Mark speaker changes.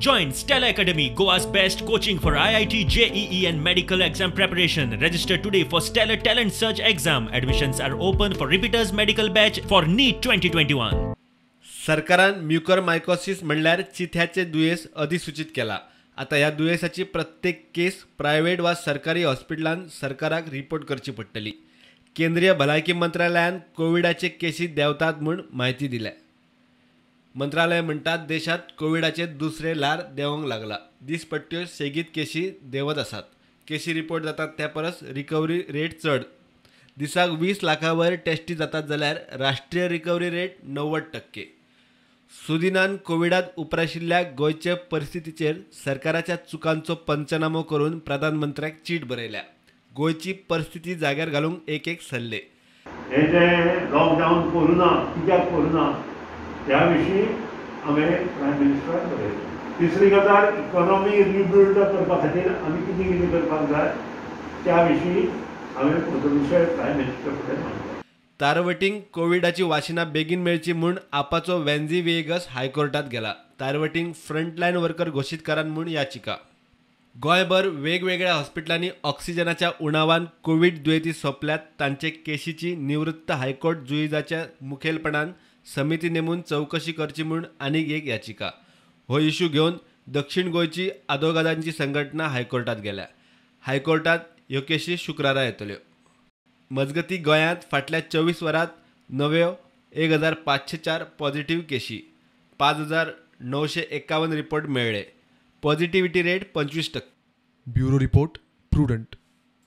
Speaker 1: Join Stellar Academy, Goa's best coaching for IIT, JEE and medical exam preparation. Register today for Stellar Talent Search exam. Admissions are open for repeaters medical batch for NEET 2021.
Speaker 2: सरकारान mucormycosis म्हणल्यार चिथ्याचे दुयेंस अधिसूचित केला. आता ह्या दुयेंसाची प्रत्येक केस private वा सरकारी हॉस्पिटलान सरकाराक रिपोर्ट करची पडटली. केंद्रीय भलायकी मंत्रालयान कोविडाचे केशी देंवतात म्हूण म्हायती दिल्या. मंत्रालय म्हणटात देशांत कोविडाचे दुसरे ल्हार देंवंक लागला. दिसपट्ट्यो सेगीत केशी देंवत आसात. केशी रिपोर्ट जातात त्या परस रिकवरी रेट चड. दिसाक 20 लाखां वयर टेस्टी जातात जाल्यार राष्ट्रीय रिकवरी रेट 90%. सुदिनान कोविडात उप्राशिल्ल्या गोंयचे परिस्थितीचेर सरकाराच्या चुकांचो पंचनामो करून प्रधानमंत्र्याक चीट बरयल्या. गोंयची परिस्थिती जाग्यार घालूंक एक एक सल्ले.
Speaker 3: हे जे लॉकडावन करूं ना, कित्याक करूं ना, त्या विशीं हांवें प्रायम मिनिस्टराक बरयलें. तिसरी गजाल, इकॉनॉमी रिबिल्ड करपा खातीर आमी कितें कितें करपाक जाय त्या विशीं हांवें म्हजो विशय प्रायम मिनिस्टर फुडें मांडलो.
Speaker 2: तारवटींक कोविडाची वाशिनां बेगीन मेळची म्हूण आपाचो वेन्झी व्हिएगस हायकोर्टात गेला. तारवटींक फ्रंटलायन वर्कर घोशीत करात म्हूण याचिका. गोंयभर वेगवेगळ्या हॉस्पिटलांनी ऑक्सिजनाच्या उणावान कोवीड दुयेंती सोंपल्यात तांचे केशीची निवृत्त हायकोर्ट जुईजाच्या मुखेलपणान समिती नेमून चवकशी करची म्हूण आनीक एक याचिका. हो इशू घेवन दक्षिण गोंयची आदोगादांची संघटना हायकोर्टात गेल्या. हायकोर्टात ह्यो केशी शुक्रारा येतल्यो. मजगती गोंयांत फाटल्या 24 वरांत नव्यो 1504 पॉझिटिव्ह केशी, 5951 रिपोर्ट मेळ्ळे. Positivity rate 25%.
Speaker 4: Bureau report, Prudent.